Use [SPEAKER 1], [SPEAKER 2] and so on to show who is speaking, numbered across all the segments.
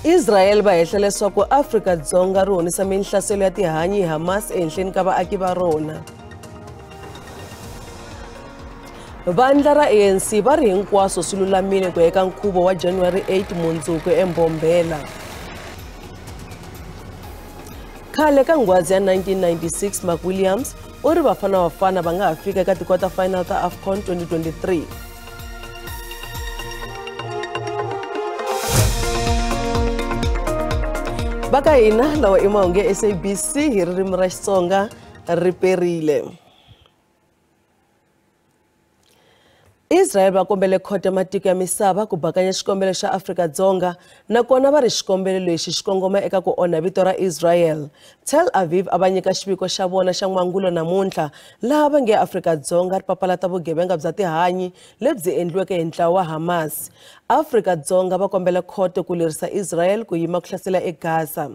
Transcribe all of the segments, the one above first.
[SPEAKER 1] Israel va hehla leswaku Afrika-Dzonga ri honisa minhlaselo ya tihanyi hi Hamas ehenhleni ka vaaki va rona. Vandla ra ANC va ri hinkwaswo swi lulamile ku eka nkhuvo wa January 8 mundzuku eMbombela. Khale ka nghwazi ya 1996 Mark Williams u ri Bafana Bafana va nga ha fika eka ti-quarter final ta AFCON 2023. Va ka hina lawa i mahungu ya SABC hi ririmi ra Xitsonga ri perile. Israel va kombele khoto ya matiko ya misava ku bakanya xikombelo xa Afrika-Dzonga nakona va ri xikombelo lexi xi kongoma eka ku onha vito ra Israel. Tel Aviv a va nyika xiviko xa vona xa n'wangulo namuntlha laha va nge Afrika-Dzonga ri papalata vugevenga bya tihanyi lebyi endliweke hi ntlawa wa Hamas. Afrika-Dzonga va kombela khoto ku lerisa Israel ku yima ku hlasela eGaza.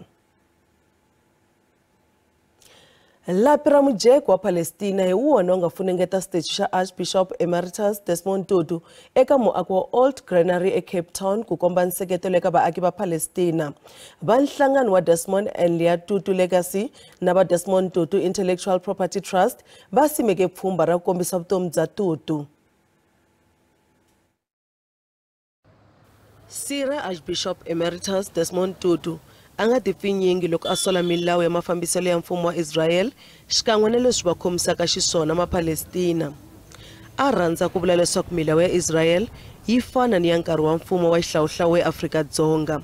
[SPEAKER 1] Lapi ra mujeko wa Palestina hi wona wu nga funengeta statue xa Archbishop Emeritus Desmond Tutu eka muako wa Old Granary eCape Town ku komba nseketelo eka vaaki va Palestina. Va nhlangano wa Desmond and Leah Tutu Legacy na va Desmond Tutu Intellectual Property Trust va simeke pfhumba ra ku kombisa vutomi bya Tutu. Sira Archbishop Emeritus Desmond Tutu a nga tipfinyingi loko a sola milawu ya mafambiselo ya mfumo wa Israel xikan'we na leswi va khomisaka xiswona Mapalestina. A rhandza ku vula leswaku milawu ya Israel yi fana ni ya nkarhi wa mfumo wa xihlawuhlawu eAfrika-Dzonga.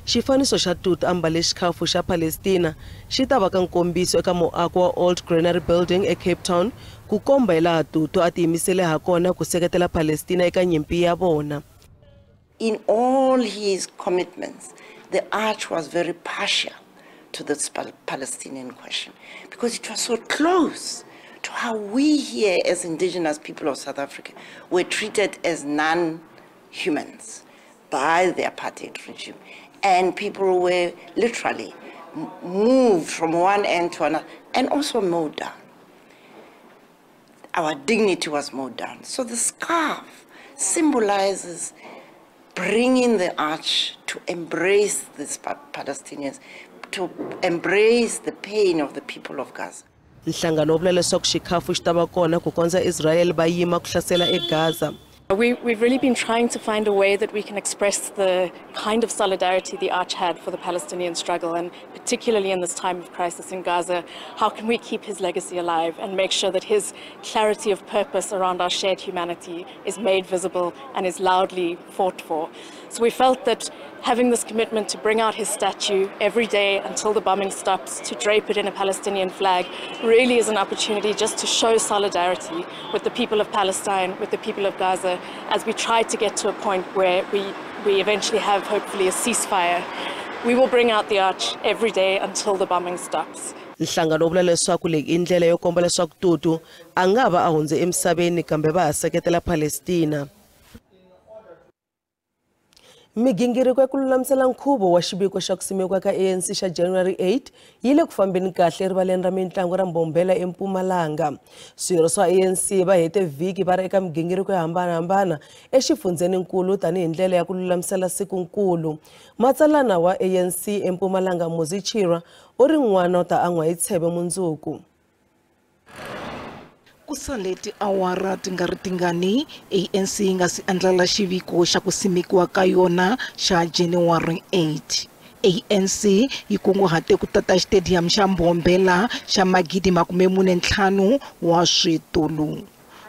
[SPEAKER 1] Xifaniso xa Tutu a mbale xikhafu xa Palestina xi ta va ka nkombiso eka muako wa Old Granary Building eCape Town ku komba hilaha Tutu a tiyimisele hakona ku seketela Palestina eka nyimpi ya vona.
[SPEAKER 2] In all his commitments, the Arch was very partial to this Palestinian question because it was so close to how we here as indigenous people of South Africa were treated as non-humans by the apartheid regime. And people were literally moved from one end to another and also mowed down. Our dignity was mowed down. So the scarf symbolizes bringing the Arch to embrace these Palestinians, to embrace the pain of the people of Gaza.
[SPEAKER 1] Nhlangano wu vula leswaku xikhafu xi ta va kona ku kondza Israel va yima ku hlasela eGaza.
[SPEAKER 3] We've really been trying to find a way that we can express the kind of solidarity the Arch had for the Palestinian struggle, and particularly in this time of crisis in Gaza, how can we keep his legacy alive and make sure that his clarity of purpose around our shared humanity is made visible and is loudly fought for. So we felt that having this commitment to bring out his statue every day until the bombing stops, to drape it in a Palestinian flag, really is an opportunity just to show solidarity with the people of Palestine, with the people of Gaza, as we try to get to a point where we eventually have, hopefully, a ceasefire. We will bring out the Arch every day until the bombing stops.
[SPEAKER 1] Nhlangano wu vula leswaku leyi i ndlela yo komba leswaku Tutu a nga va a hundze emisaveni kambe va ha seketela Palestina. Migingiriko ya ku lulamisela nkhuvo wa xiviko xa ku simekiwa ka ANC xa January 8 yi le ku fambeni kahle erivaleni ra mitlangu ra Mbombela eMpumalanga. Swirho swa ANC va hete vhiki va ri eka migingiriko yo hambanahambana exifundzheninkulu tanihi ndlela ya ku lulamisela sikunkulu. Matsalana wa ANC eMpumalanga Muzi Chirwa u ri n'wana u ta an'wa hi tsheve mundzuku.
[SPEAKER 4] Ku sale tiawara ti nga ri tingani ANC yi nga si andlala xiviko xa ku simekiwa ka yona xa January 8. ANC yi kunguhate ku tata xitediyamu xa Mbombela xa 45,000 wa switulu.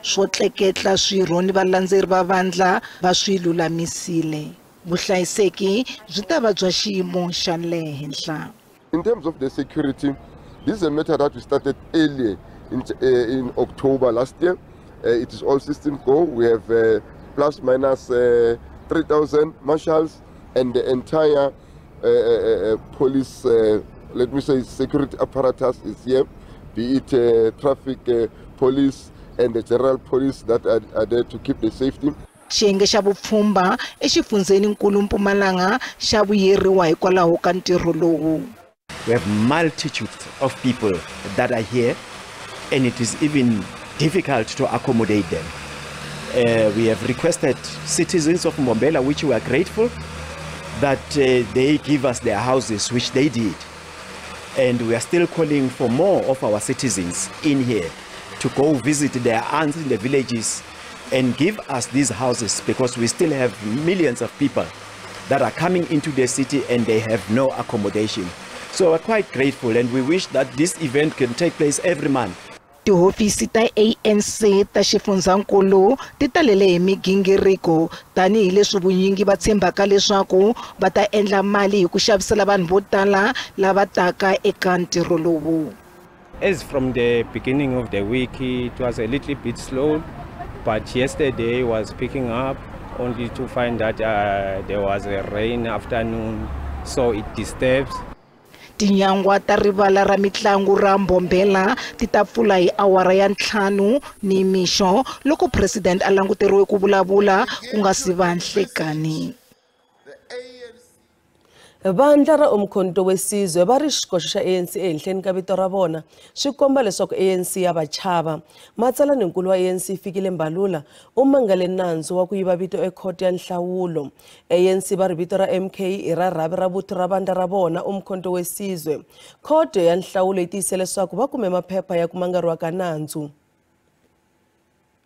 [SPEAKER 4] Swo tleketla swirho ni valandzeri va vandla va swi lulamisile. Vuhlayiseki byi ta va bya xiyimo xa le henhla.
[SPEAKER 5] In terms of the security, this is a matter that we started earlier in October last year. It is all system go. We have plus minus 3,000 marshals and the entire police, let me say, security apparatus is here, be it traffic police and the general police that are there to keep the safety.
[SPEAKER 4] Xiyenge xa vupfhumba exifundzheninkulu Mpumalanga xa vuyeriwa hikwalaho ka ntirho lowu.
[SPEAKER 6] We have multitudes of people that are here, and it is even difficult to accommodate them. We have requested citizens of Mbombela, which we are grateful, that they give us their houses, which they did. And we are still calling for more of our citizens in here to go visit their aunts in the villages and give us these houses, because we still have millions of people that are coming into the city and they have no accommodation. So we're quite grateful, and we wish that this event can take place every month.
[SPEAKER 4] Tihofisi ta ANC ta xifundzankulu ti talele hi migingiriko tanihileswi vunyingi va tshembaka leswaku va ta endla mali hi ku xavisela vanhu vo tala lava taka eka ntirho lowu.
[SPEAKER 7] As from the beginning of the week, it was a little bit slow, but yesterday was picking up, only to find that there was a rain afternoon, so it disturbs.
[SPEAKER 4] Tinyangwa ta rivala ra mitlangu ra Mbombela ti ta pfula hi awara ya 5 ni mixo loko president a languteriwe ku vulavula ku nga si va nhlekani.
[SPEAKER 1] Vandla ra Umkhonto weSizwe va ri xikoxo xa ANC ehenhleni ka vito ra vona swi komba leswaku ANC ya va chava. Matsalaninkulu wa ANC Fikile Mbalula u mangale nandzu wa ku yiva vito ekhoto ya nhlawulo. ANC va ri vito ra MK i ra rhavi ra vuthu ra vandla ra vona Umkhonto weSizwe. Khoto ya nhlawulo yi tiyise leswaku va kume maphepha ya ku mangariwa ka nandzu.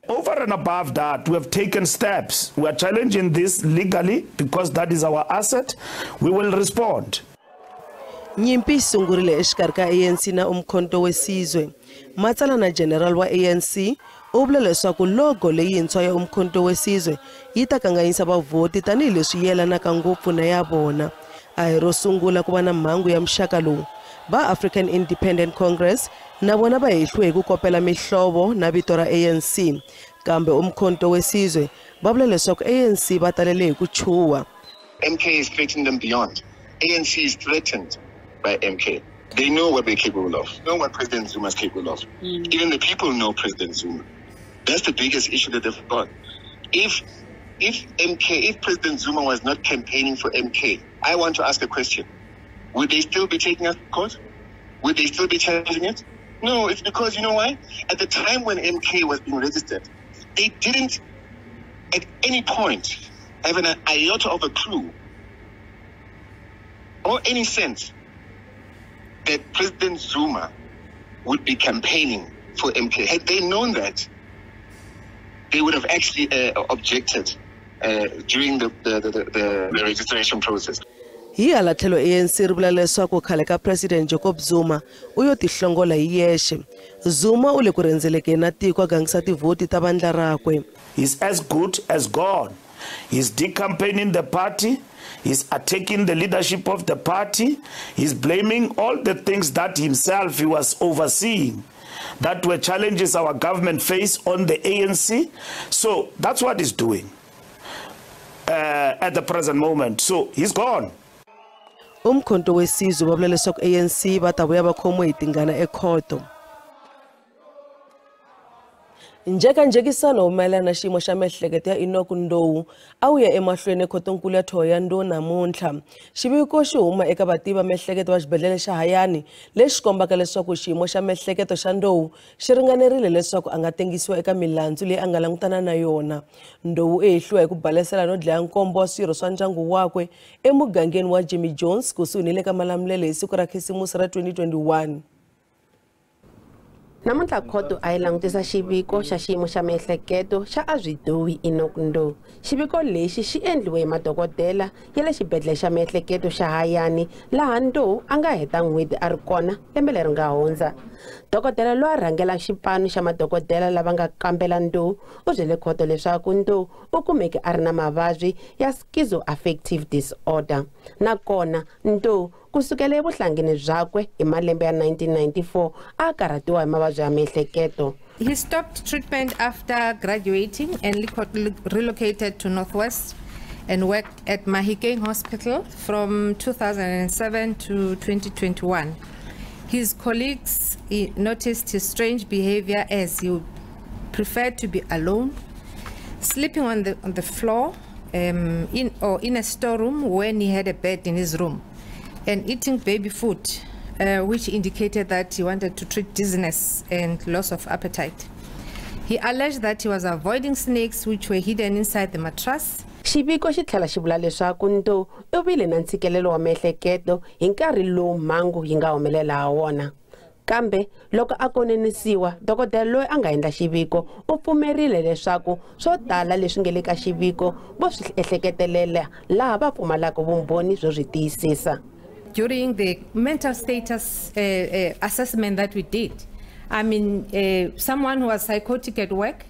[SPEAKER 8] Over and above that, we have taken steps. We are challenging this legally because that is our asset. We will respond.
[SPEAKER 1] Nyimpi yi sungurile exikarhi ka ANC na Umkhonto weSizwe. Matsalana General wa ANC u vula leswaku logo leyintshwa ya Umkhonto weSizwe yi ta kanganyisa vavhoti tanihileswi yelanaka ngopfu na ya vona. A hi ro sungula ku va na mhangu ya muxaka lowu. Va African Independent Congress na vona va hehliwe hi ku kopela mihlovo na vito ra ANC, kambe Umkhonto weSizwe va vula leswaku ANC va talele hi ku chuha.
[SPEAKER 9] MK is threatening them beyond. ANC is threatened by MK. They know what they're capable of. They know what President Zuma is capable of. Even the people know President Zuma. That's the biggest issue that they've got. If President Zuma was not campaigning for MK, I want to ask a question. Would they still be taking us to court? Would they still be challenging it? No, it's because, you know why? At the time when MK was being registered, they didn't at any point have an iota of a clue or any sense that President Zuma would be campaigning for MK. Had they known that, they would have actually objected during the registration process.
[SPEAKER 1] Hi hala tlhelo ANC ri vula leswaku khale ka President Jacob Zuma u yo tihlongola hi yexe. Zuma u le ku rhendzelekeni na tiko a gangisa tivhoti ta vandla rakwe.
[SPEAKER 8] He's as good as gone. He's decampaigning the party. He's attacking the leadership of the party. He's blaming all the things that himself he was overseeing that were challenges our government faced on the ANC. So that's what he's doing at the present moment. So he's gone.
[SPEAKER 1] Umkhonto weSizwe va vula leswaku ANC va ta vuya va khomiwe hi tingana ekhoto. Njhekanjhekisano wu mayelana na xiyimo xa miehleketo ya Enoch Ndou a wu ya emahlweni ekhotonkulu ya Thohoyandou namuntlha. Xiviko xi huma eka vativi va miehleketo va xibedhlele xa Hayani lexi kombaka leswaku xiyimo xa miehleketo xa Ndou xi ringanerile leswaku a nga tengisiwa eka milandzu leyi a nga langutana na yona. Ndou u hehliwa hi ku balesela no dlaya nkombo wa swirho swa ndyangu wakwe emugangeni wa Jimmy Jones kusuhi ni le ka Malamulele hi siku ra Khisimusi ra 2021.
[SPEAKER 10] Namuntlha khoto a yi langutisa xiviko xa xiyimo xa miehleketo xa Azwidowi Enoch Ndou. Xiviko lexi xi endliwe hi madokodela ya le xibedhlele xa miehleketo xa Hayani laha Ndou a nga heta n'hweti a ri kona lembe leri nga hundza. Dokodela loyi a rhangela xipano xa madokodela lava nga kambela Ndou u byele khoto leswaku Ndou u kumeke a ri na mavabyi ya schizoaffective disorder. Nakona Ndou kusukela evuhlangeni byakwe hi malembe ya 1994 a karhatiwa hi mavabyi ya miehleketo.
[SPEAKER 11] He stopped treatment after graduating and relocated to Northwest and worked at Mahikeng Hospital from 2007 to 2021. His colleagues noticed his strange behavior as he preferred to be alone, sleeping on the floor in a storeroom when he had a bed in his room, and eating baby food, which indicated that he wanted to treat dizziness and loss of appetite. He alleged that he was avoiding snakes which were hidden inside the mattress.
[SPEAKER 10] Xiviko xi tlhela xi vula leswaku Ndou u vile na ntshikelelo wa miehleketo hi nkarhi lowu mhangu yi nga humelela ha wona. Kambe loko a konenisiwa, dokodela loyi a nga endla xiviko u pfumerile leswaku swo tala leswi nga le ka xiviko vo swi ehleketelela laha va pfumalaka vumbhoni byo swi tiyisisa.
[SPEAKER 11] During the mental status assessment that we did, I mean, someone who was psychotic at work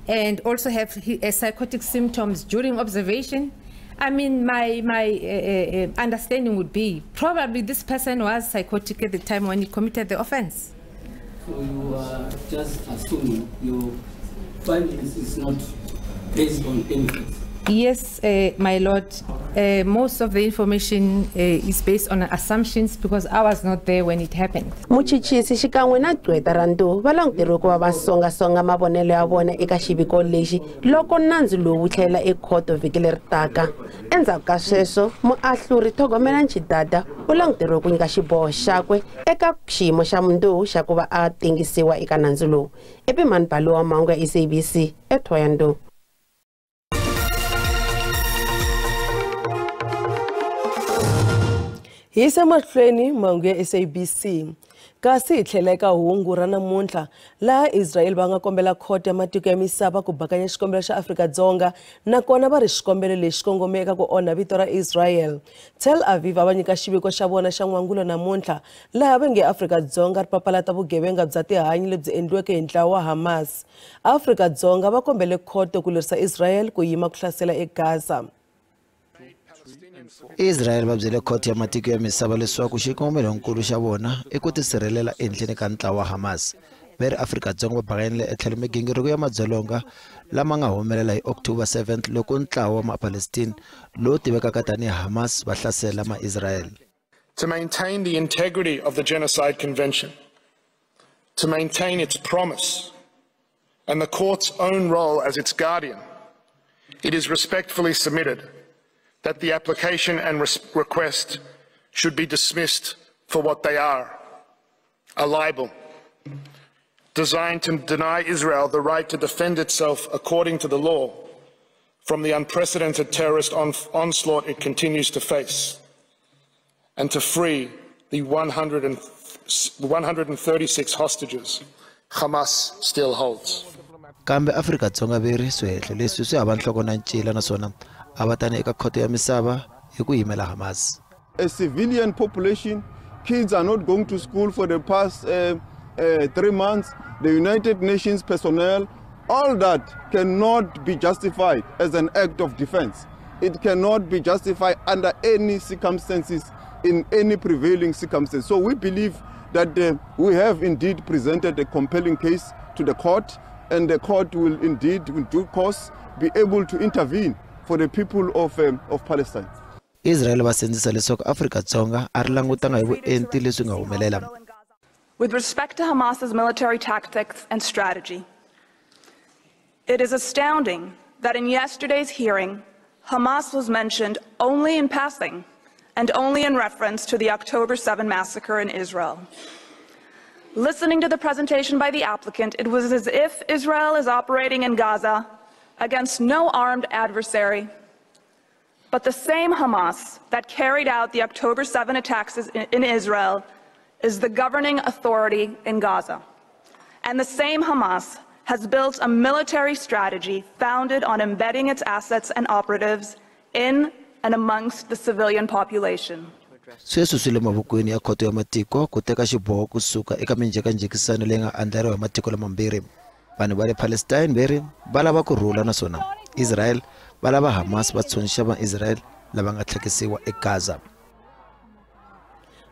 [SPEAKER 11] and also have psychotic symptoms during observation, I mean, my understanding would be probably this person was psychotic at the time when he committed the offense.
[SPEAKER 12] So you are just assuming your findings is not based on anything?
[SPEAKER 11] Yes, my lord. Most of the information is based on assumptions because I was not there when it happened.
[SPEAKER 10] Muchichisi xikan'we na gqweta ra Ndou va languteriwe ku va va songasonga mavonelo ya vona eka xiviko lexi loko nandzu lowu wu tlhelela ekhoto vhiki leri taka. Endzhaku ka sweswo, muahluri Tlhogomela Nchidada u languteriwe ku nyika xiboho xakwe eka xiyimo xa Ndou xa ku va a tengisiwa eka nandzu lowu. Epimani Balowa, mahungu ya SABC, eThohoyandou.
[SPEAKER 1] Hi yisa mahlweni mahungu ya SABC. Kasi hi tlhela eka hungu ra namuntlha laha Israel va nga kombela khoto ya matiko ya misava ku bakanya xikombelo xa Afrika-Dzonga nakona va ri xikombelo lexi kongome eka ku onha vito ra Israel. Tel Aviv va nyika xiviko xa vona xa n'wangulo namuntlha laha va nge Afrika-Dzonga ri papalata vugevenga bya tihanyi lebyi endliweke hi ntlawa wa Hamas. Afrika-Dzonga va kombele khoto ku lerisa Israel ku yima ku hlasela eGaza.
[SPEAKER 13] Israel va byele khoto ya matiko ya misava leswaku xikongomelonkulu xa vona i ku tisirhelela ehenhleni ka ntlawa wa Hamas. Va ri Afrika-Dzonga va bakanyile etlhelo migingiriko ya madzolonga lama nga humelela hi October 7 loko ntlawa wa Mapalestine lowu tivekaka tanihi Hamas va hlasela ma-Israel.
[SPEAKER 14] To maintain the integrity of the Genocide Convention, to maintain its promise and the court's own role as its guardian, it is respectfully submitted that the application and request should be dismissed for what they are, a libel designed to deny Israel the right to defend itself according to the law from the unprecedented terrorist onslaught it continues to face, and to free the 136 hostages Hamas still holds.
[SPEAKER 13] Kambe Afrika-Dzonga veri swihehlo leswi swi hava nhloko na ncila naswona a va tani eka khoto ya misava hi ku yimela Hamas.
[SPEAKER 15] A civilian population, kids are not going to school for the past 3 months, the United Nations personnel, all that cannot be justified as an act of defense. It cannot be justified under any circumstances, in any prevailing circumstance. So we believe that we have indeed presented a compelling case to the court, and the court will indeed, in due course, be able to intervene for the people of Palestine.
[SPEAKER 13] Israel va sindzisa leswaku Afrika-Dzonga a ri langutanga hi vuenti leswi nga humelela.
[SPEAKER 3] With respect to Hamas's military tactics and strategy, it is astounding that in yesterday's hearing, Hamas was mentioned only in passing and only in reference to the October 7 massacre in Israel. Listening to the presentation by the applicant, it was as if Israel is operating in Gaza against no armed adversary, but the same Hamas that carried out the October 7 attacks in Israel is the governing authority in Gaza. And the same Hamas has built a military strategy founded on embedding its assets and operatives in and amongst the civilian population.
[SPEAKER 13] Sweswi swi le mavokweni ya khoto ya matiko ku teka xiboho kusuka eka minjhekanjhekisano leyi nga andlariwa hi matiko lamambirhi. Vanhu va le Palestine veri va lava ku rhula naswona Israel va lava Hamas va tshunxa va-Israel lava nga tlhakisiwa eGaza.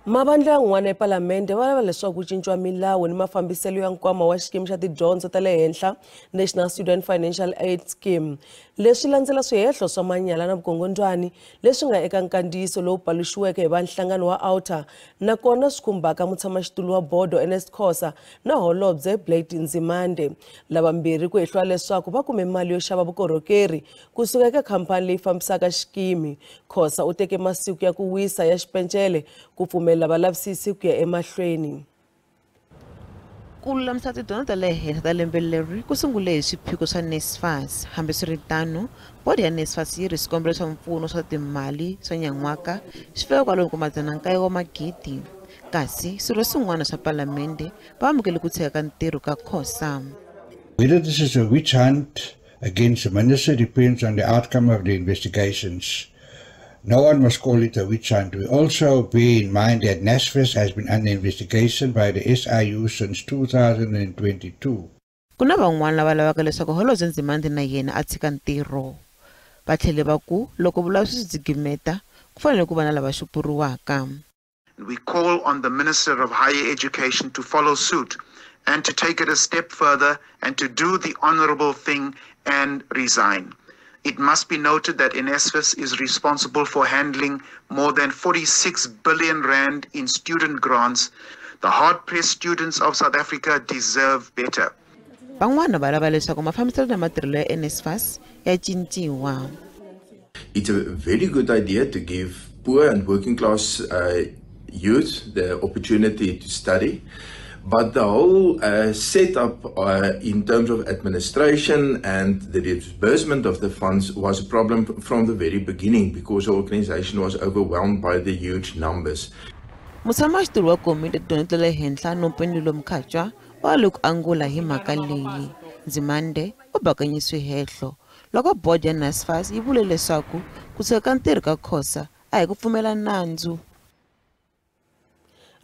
[SPEAKER 1] Mavandla yan'wana ePalamende va lava leswaku ku cinciwa milawu ni mafambiselo ya nkwama wa xikimi xa tidyondzo ta le henhla National Student Financial Aid Scheme. Leswi landzela swihehlo swa manyala na vukungundzwani leswi nga eka nkandziyiso lowu paluxiweke hi va nhlangano wa OUTA nakona swi khumbaka mutshamaxitulu wa bodo Ernest Khosa na holobye Blade Nzimande. Lavambirhi ku hehliwa leswaku va kume mali yo xava vukorhokeri kusuka eka khampani leyi fambisaka xikimi. Khosa u teke masiku ya ku wisa ya xipencele ku pfumelela valavisisi ku ya emahlweni.
[SPEAKER 16] Ku lulamisa tidyondzo ta le henhla ta lembe leri ku sungule hi swiphiqo swa NSFAS. Hambiswiritano, bodi ya NSFAS yi ri swikombelo swa mpfuno swa timali swa nyan'waka swi fika kwalomu ka 900 wa magidi. Kasi swirho swin'wana swa palamende va amukele ku tshika ka ntirho ka Khosa.
[SPEAKER 17] Whether this is a witch hunt against the minister depends on the outcome of the investigations. No one must call it a witch hunt. We also bear in mind that NSFAS has been under investigation by the SIU since 2022.
[SPEAKER 16] Ku na van'wana lava lavaka leswaku Holobye Nzimande na yena a tshika ntirho. Va tlhele va ku loko vulavisisi byi gimeta ku fanele ku va na lava xupuriwaka.
[SPEAKER 18] We call on the Minister of Higher Education to follow suit and to take it a step further and to do the honorable thing and resign. It must be noted that NSFAS is responsible for handling more than 46 billion rand in student grants. The hard-pressed students of South Africa deserve better.
[SPEAKER 16] Van'wana va lava leswaku mafambiselo na matirhelo ya NSFAS ya cinciwa.
[SPEAKER 19] It's a very good idea to give poor and working class youth the opportunity to study. But the whole setup in terms of administration and the disbursement of the funds was a problem from the very beginning because the organization was overwhelmed by the huge numbers.
[SPEAKER 16] Mutshamaxitulu wa komiti ya tidyondzo ta le henhla Nompendulo Mkhatshwa wa le ku angula hi mhaka leyi. Nzimande u bakanye swihehlo loko bodi ya NSFAS yi vule leswaku ku tshika ka ntirho ka Khosa a hi ku pfumela nandzu.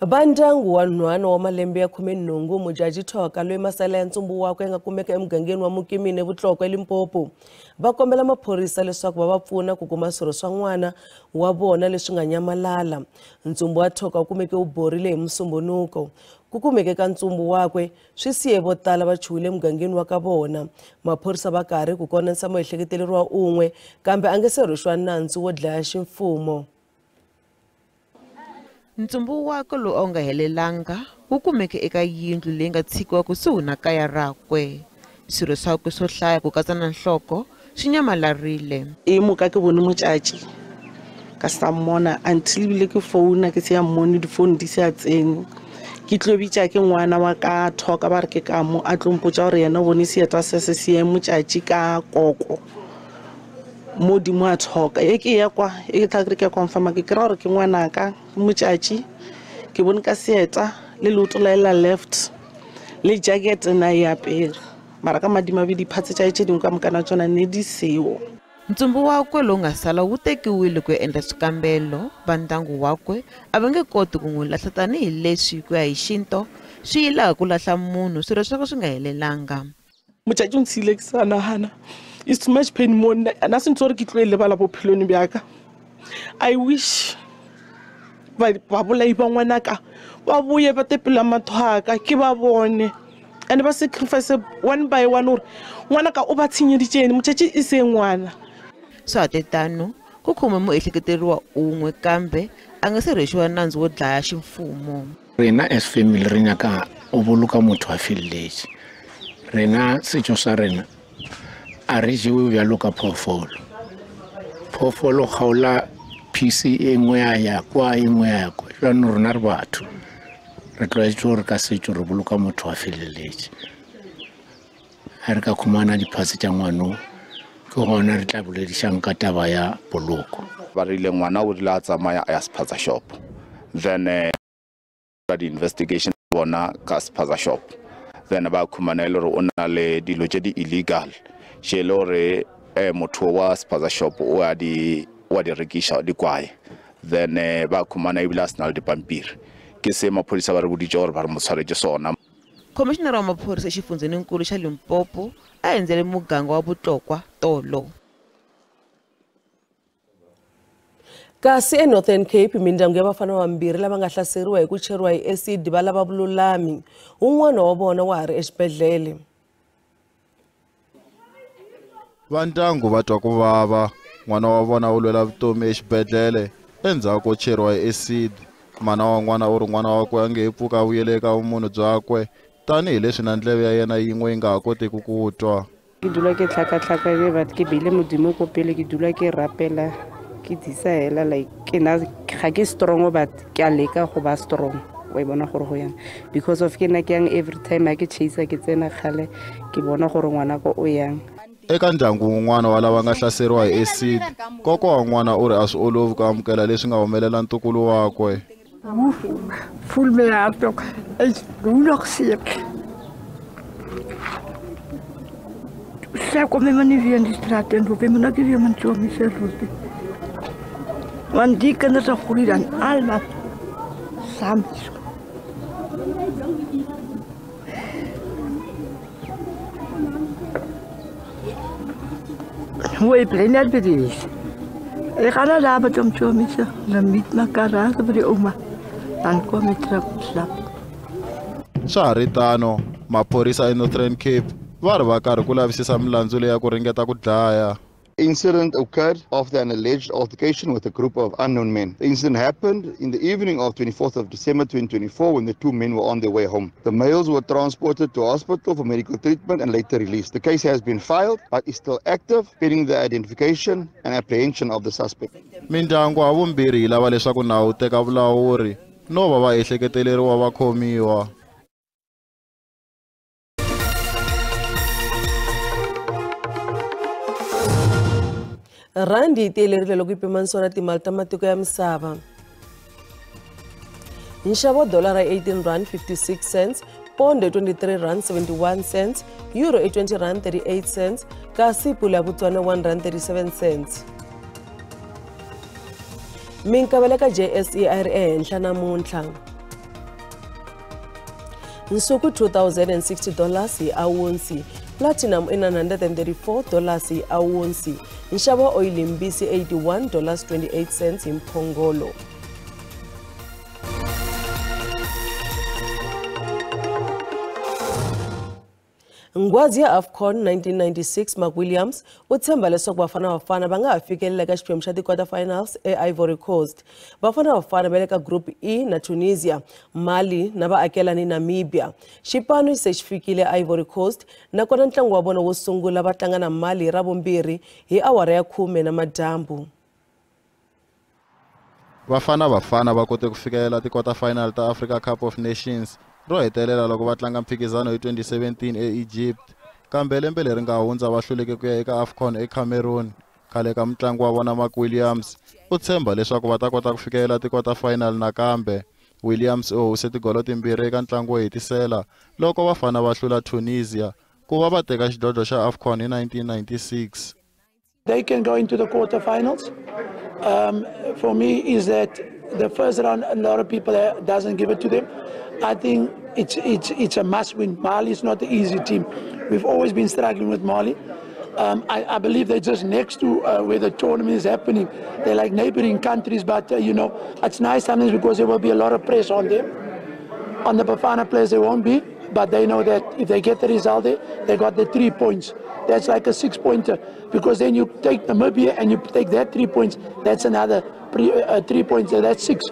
[SPEAKER 1] Vandyangu wa nhwana wa malembe ya 18 Mujaji Thoka loyi masala ya ntsumbu wakwe ya nga kumeka emugangeni wa Mukimini eVutlokwa eLimpopo va kombela maphorisa leswaku va va pfuna ku kuma swirho swa n'wana wa vona leswi nga nyamalala. Ntsumbu wa Thoka wu kumeke wu borile hi Musumbunuko. Ku kumeke ka ntsumbu wakwe swi siye vo tala va chuhile emugangeni wa ka vona. Maphorisa va karhi ku konanisa muehleketeleriwa un'we kambe a nge se rhwexiwa nandzu wo dlaya ximfumo.
[SPEAKER 16] Ntsumbu wakwe lowu a wu nga helelanga wu kumeke eka yindlu leyi nga tshikiwa kusuhi na kaya rakwe. Swirho swakwe swo hlaya ku katsa na nhloko swi nyamalarile.
[SPEAKER 20] E moka ke bone motšatši ka sa mmona until ebile ke founa ke se ya mmone difounu di se a tsene. Ke tlo bitša ke ngwana wa ka Thoka ba re ke ka mo a tlo mpotša gore yena o bone seeta se se se motšatši ka koko modimo a Thoka. E ke ya kwa e ke tla ke ke confirm ke kra gore ke ngwanaka motšatši ke bone ka seeta le leoto la la left le jacket na ya pele mara ka madima be diphatse tša tše dingwe ka mokana tsona ne di seo.
[SPEAKER 16] Ntsumbu wakwe lowu nga sala wu tekiwile ku ya endla swikambelo. Va ndyangu wakwe a va nge koti ku n'wi lahla tanihileswi ku ya hi xinto swi yilaka ku lahla munhu swirho swakwe swi nga helelanga.
[SPEAKER 20] Motšatši o ntshile ke sa nagana. It's too much pain mo nna na se ntse gore ke tlo e lebala bophelong bjaka. I wish babolai ba ngwanaka ba boye ba tepela matho aka ke ba bone and ba sacrifice one by one gore ngwanaka o ba tshenyeditšeng motšatši e se ngwana.
[SPEAKER 16] Swa ha tano ku khome muehleketeriwa un'we kambe a nga se rhwexiwa nandzu wo dlaya ximfumo.
[SPEAKER 21] Rena as family re nyaka o boloka motho a feleletše. Rena setšo sa rena a re jewe bjalo ka phoofolo. Phoofolo kgaola piece e nngwe ya ya kwa e nngwe ya ya kwa. Jwanong rona re batho re tlwaetse gore ka setšo re boloka motho a feleletše. Ha re ka khumana diphatse tša ngwano ke gona re tla boledišang ka taba ya poloko.
[SPEAKER 22] Ba rile ngwana o rile a tsamaya a ya spaza shop, then the investigation bona ka spaza shop, then ba khumana e le gore o na le dilo tše di illegal tše le gore motho wa spaza shop o a di rekiša di kwae, then ba khumana ebile a sena le dipampiri. Ke se maphodisa ba re boditše gore ba re mo tshwaretše sona.
[SPEAKER 16] Khomishinara wa maphorisa exifundzheninkulu xa Limpopo a endzele muganga wa Vutlokwa tolo.
[SPEAKER 1] Kasi eNorthern Cape mindyangu ya vafana vambirhi lava nga hlaseriwa hi ku cheriwa hi acid va lava vululami. Un'wana wa vona wa ha ri exibedhlele.
[SPEAKER 23] Va ndyangu va twa ku vava n'wana wa vona u lwela vutomi exibedhlele endzhaku ko cheriwa hi acid. Mana wa n'wana u ri n'wana wakwe a nge he pfuka a vuyele eka vumunhu byakwe tanihileswi na ndleve ya yena yin'we yi nga ha kotiki ku twa.
[SPEAKER 24] Ke dula ke tlhakatlhakane but ke beile modimo ko pele, ke dula ke rapela ke disa hela like ke na ga ke strong but ke a leka go ba strong. Wa e bona gore go yang, because of ke nna ke yang every time a ke chase ke tsena kgale ke bona gore ngwana ko o yang.
[SPEAKER 23] Eka ndyangu wun'wana wa lava nga hlaseriwa hi acid, kokwa wa n'wana u ri a swi olovi ku amukela leswi nga humelela ntukulu wakwe.
[SPEAKER 2] Voel my hart ook. Is nog seer. Sy kom my nie weer in die straat en roep my nou weer my tjomie se roep. Want die kinders groei dan almal saam. Hoe ek bly net by die huis. Ek gaan nou daar by hom tjomie se, dan meet mekaar daar by die ouma. Dan kom ek terug op slaap.
[SPEAKER 23] Swa ha ri tano, maphorisa eNorthern Cape va ri va karhi ku lavisisa milandzu leyi ya ku ringeta ku dlaya.
[SPEAKER 5] Incident occurred after an alleged altercation with a group of unknown men. The incident happened in the evening of 24th of December 2024 when the two men were on their way home. The males were transported to hospital for medical treatment and later released. The case has been filed but is still active pending the identification and apprehension of the suspect.
[SPEAKER 23] Mindyangu havumbirhi yi lava leswaku nawu wu teka vulawuri no va va ehleketeleriwa va khomiwa.
[SPEAKER 1] Randi yi tiyelerile loko yi pimanisiwa na timali ta matiko ya misava. Nxavo wa dolara i 18 rand 56 cents, pondo i 23 rand 71 cents, euro i 20 rand 38 cents, kasi pula ya Botswana 1 rand 37 cents. Minkavelo ka JSE a yi ri ehenhla namuntlha. Nsuku $2,060 hi awunsi, platinum i $934 hi awunsi, nxavo wa oyili mbisi $81.28 hi mphongolo. Nghwazi ya AFCON 1996 Mark Williams u tshemba leswaku Bafana Bafana va nga ha fikelela eka xiphemu xa ti-quarter finals eIvory Coast. Bafana Bafana va le ka Group E na Tunisia, Mali na vaakelani Namibia. Xipano se xi fikile Ivory Coast nakona ntlangu wa vona wo sungula va tlanga na Mali hi Ravumbirhi hi awara ya 10 namadyambu.
[SPEAKER 23] Bafana Bafana va kote ku fikelela ti-quarter final ta Africa Cup of Nations ro hetelela loko va tlanga mphikizano hi 2017 eEgypt, kambe lembe leri nga hundza va hluleke ku ya eka AFCON eCameroon. Khale ka mutlangi wa vona Mark Williams u tshemba leswaku va ta kota ku fikelela ti-quarter final nakambe. Williams u howise tigolo timbirhi eka ntlangu wo hetisela loko Bafana va hlula Tunisia ku va va teka xidlodlo xa AFCON hi 1996.
[SPEAKER 6] They can go into the quarterfinals. For me is that the first round a lot of people doesn't give it to them. I think it's a must win. Mali is not the easy team. We've always been struggling with Mali. I believe they're just next to where the tournament is happening. They're like neighboring countries, but you know, it's nice sometimes because there will be a lot of pressure on them. On the Bafana players, there won't be, but they know that if they get the result there, they got the 3 points. That's like a 6-pointer, because then you take Namibia and you take that 3 points. That's another 3 points. That's 6.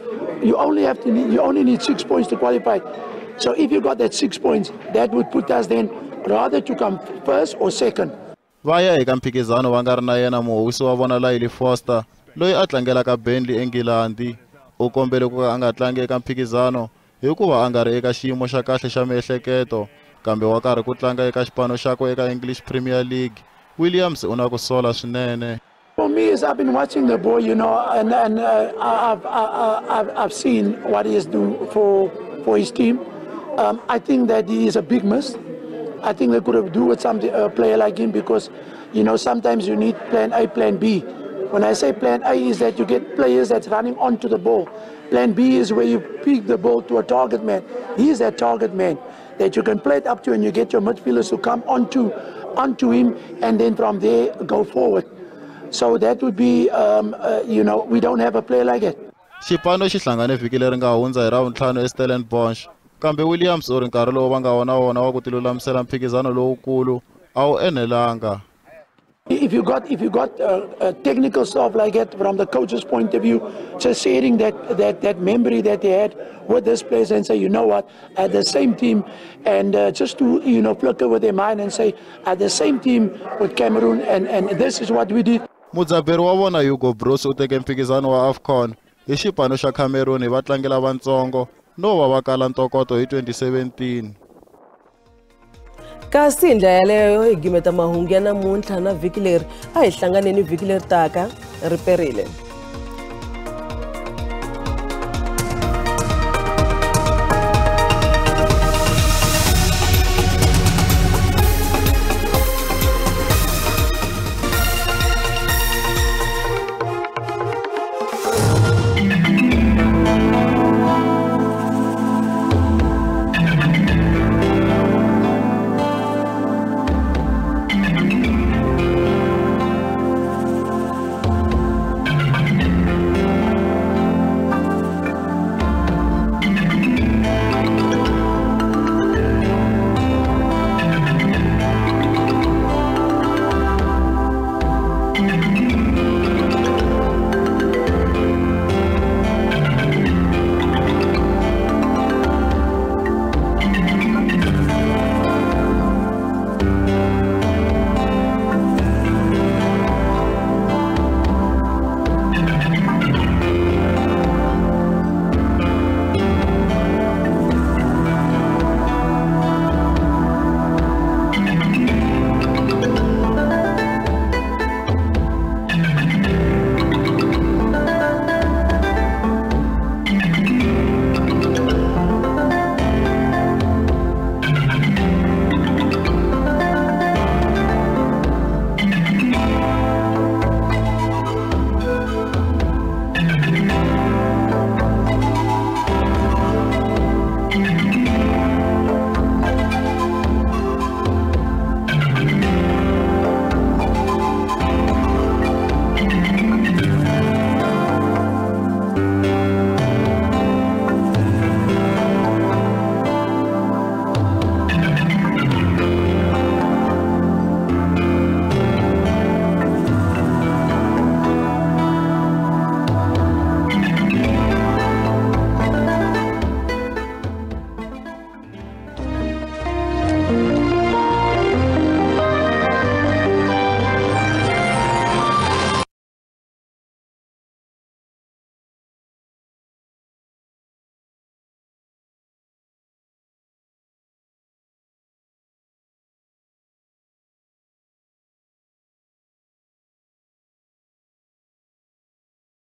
[SPEAKER 6] You only need 6 points to qualify. So if you got that 6 points, that would put us then rather to come first or second.
[SPEAKER 23] Va ya eka mphikizano va nga ri na yena muhowisi wa vona Lyle Foster, loyi a tlangelaka Burnley eNgilandi. U kombele ku ka a nga tlangi eka mphikizano hikuva a nga ri eka xiyimo xa kahle xa miehleketo, kambe wa karhi ku tlanga eka xipano xakwe eka English Premier League. Williams u na ku sola swinene.
[SPEAKER 6] For me, is I've been watching the boy, you know, and I've seen what he is doing for his team. I think that he is a big miss. I think they could have do with some player like him, because, you know, sometimes you need plan A, plan B. When I say plan A is that you get players that's running onto the ball. Plan B is where you pick the ball to a target man. He is that target man that you can play it up to, and you get your midfielders to come onto him, and then from there go forward. So that would be, you know, we don't have a player like it.
[SPEAKER 23] Xipano xi hlangane vhiki leri nga hundza hi Ravuntlhanu eStellenbosch, kambe Williams u ri nkarhi lowu va nga wona wona wa ku tilulamisela mphikizano lowukulu a wu enelanga.
[SPEAKER 6] If you got technical stuff like that from the coach's point of view, just sharing that memory that they had with this place and say, you know what, at the same team, and just to, you know, flicker with their mind and say, at the same team with Cameroon, and this is what we did.
[SPEAKER 23] Mudzaberi wa vona Hugo Broos u teke mphikizano wa AFCON hi xipano xa Cameroon hi vatlangi lavatsongo no va va kala ntokoto hi 2017.
[SPEAKER 1] Kasi hi ndlela yaleyo hi gimeta mahungu ya namuntlha na vhiki leri a hi hlanganeni vhiki leri taka ri perile.